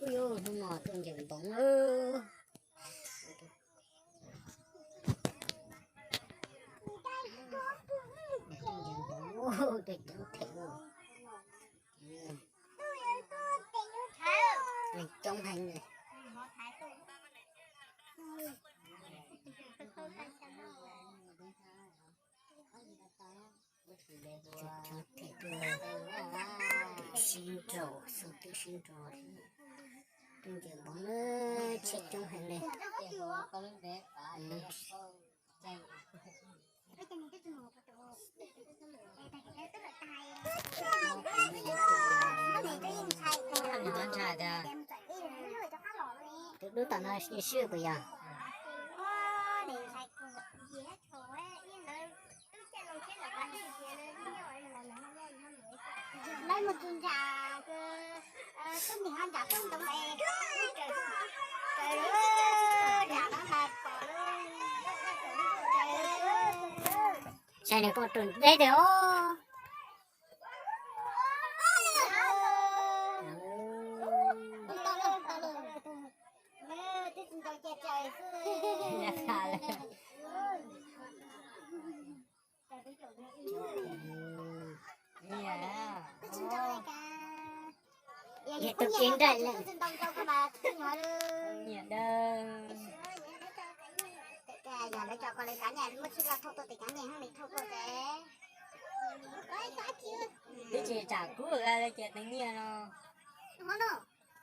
Hnub no tuaj ncaws npoov, tuaj ncaws npoov, tuaj coob them, coob heev li. Sib nraus, xu twb sib nraus, tuaj ncaws npoov, tsheb coob heev li. Tus dub tom no sib puas yog? Lawv mus tus ntsam, tus nim ho ntsam peb ntoo es, raws nram no mas pom. Saib nws koj tus deb tiag os. Yog tus kev nraim lawm. Yog lawv tso koj lawv kav nyaj, muaj tsis los thauj tuaj tes kav nyaj, haj li thauj tuaj tes. Twb tsis tsam kub li ces teev nyiaj no.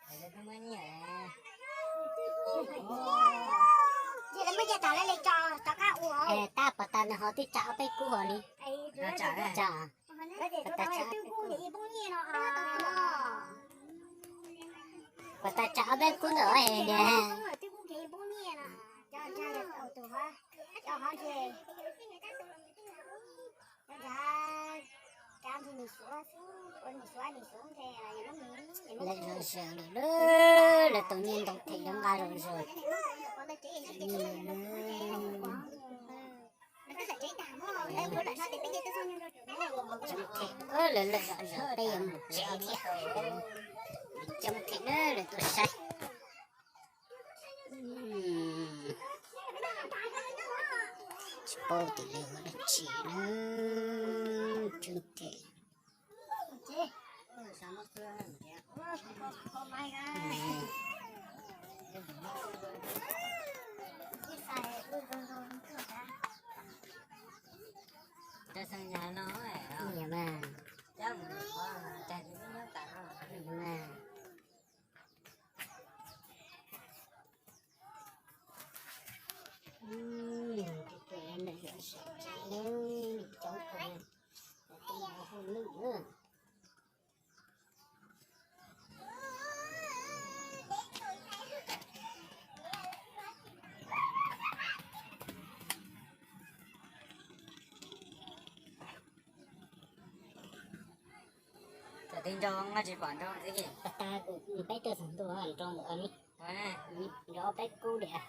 Ces lawv muab nyiaj tas lawv li tso rov qab ua. Tab pov tas nws ho twb tsam ob peb kub hos li. Tsam, pov tas tsam, pov tas tsam ob peb kub ntawm niag. Lawv zoo zoo lawm, lawv tus nyiaj ntoo them zoo nqa zoo zoo. Coob them, lawv lawm zom zaws peb yuav mus tsev thiab. Coob them na, lawv tuaj saib. Tsis paub tias lawv ua dab tsi na, coob them. Nyiam mas. Nyiam mas. Coob kawg, hu lwj na. Cov tib nrau nqa tsis pom nrau ntxiv. Pab tas kuv peb tug xeem ntuj nrau ntawm ni, nrau ob peb kub diam.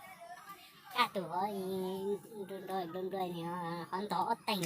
Kaj tus hov nrau nrau nrau nrau ni, hov ntov ob teeg.